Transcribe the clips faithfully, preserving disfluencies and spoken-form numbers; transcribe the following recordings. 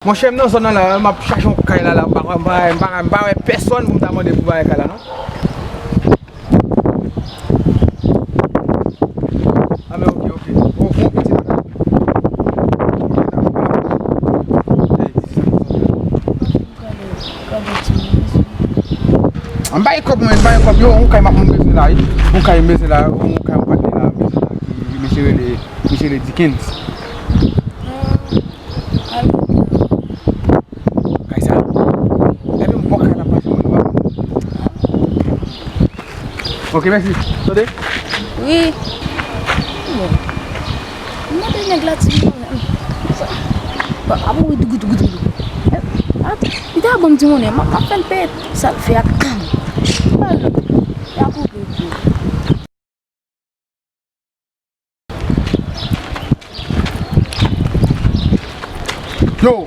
Monchè, m nan zòn nan la, m ap chache yon kay la, la, m pa, m pa, m pa, m pa wè pèsòn pou m ta mande pou bagay kay la, non. Ah, men ok, ok. Bon, bon, pitit. M bay kòb mwen, m bay kòb yo, yon kay m ap bezwen la, wi. Yon kay m bezwen la, yon kay m pa gen la, m bezwen la, ki, misye rele, misye rele Dickens. Kay sa. Epi m bò kay la pase mwen. Ok, mèsi. Tande? Wi. Bon. M mande nèg la ti monnen. Bon, ap wi dougou dougou dougou. Li ta ban m ti monnen, m ap fè l peye sa l fè ak kan. Li a koupe. Yo,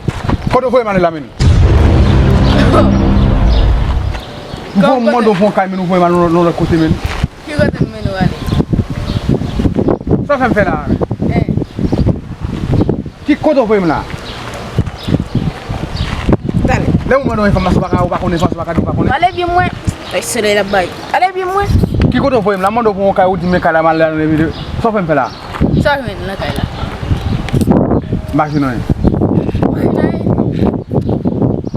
kote w voye m ale la, men? Bon, m mande w pou yon kay, men ou voye m ale yon lòt kote, men. Ki kote m mennen w ale? Sa w fè m fè la, men? Eh. Ki kote w voye m la? Tande. Lè ou mande yon enfòmasyon, ou pa ka, ou pa konnen enfòmasyon, ou pa ka di ou pa konnen. Pale byen mwen. Ay, solèy la bay. Pale byen mwen. Ki kote w voye m la? M mande w pou yon kay, ou di m men kay la m ale la nan leve. Sa w fè m fè la? Sa w jwenn nan kay la? M pa jwenn anyen. Ou pa jwenn anyen?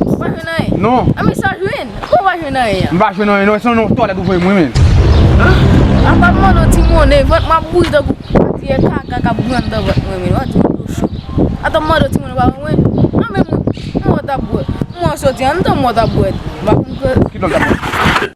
Ou pa jwenn anyen? Non. A men sa w jwenn? Ou pa jwenn anyen an? M pa jwenn anyen, non. Se yon tòlèt ou voye m, wi, men. Apa m mande w ti monnen, vant m ap bouyi tankou pati e kaka k ap grann nan vant mwen, men. W ap di m dlo cho. Ata m mande w ti monnen, w pa ban mwen. An men mwen, mwen w t ap bwè. Mwen w soti anndan, mwen w t ap bwè. M pa konn ke. Ki dlo w t ap bwè?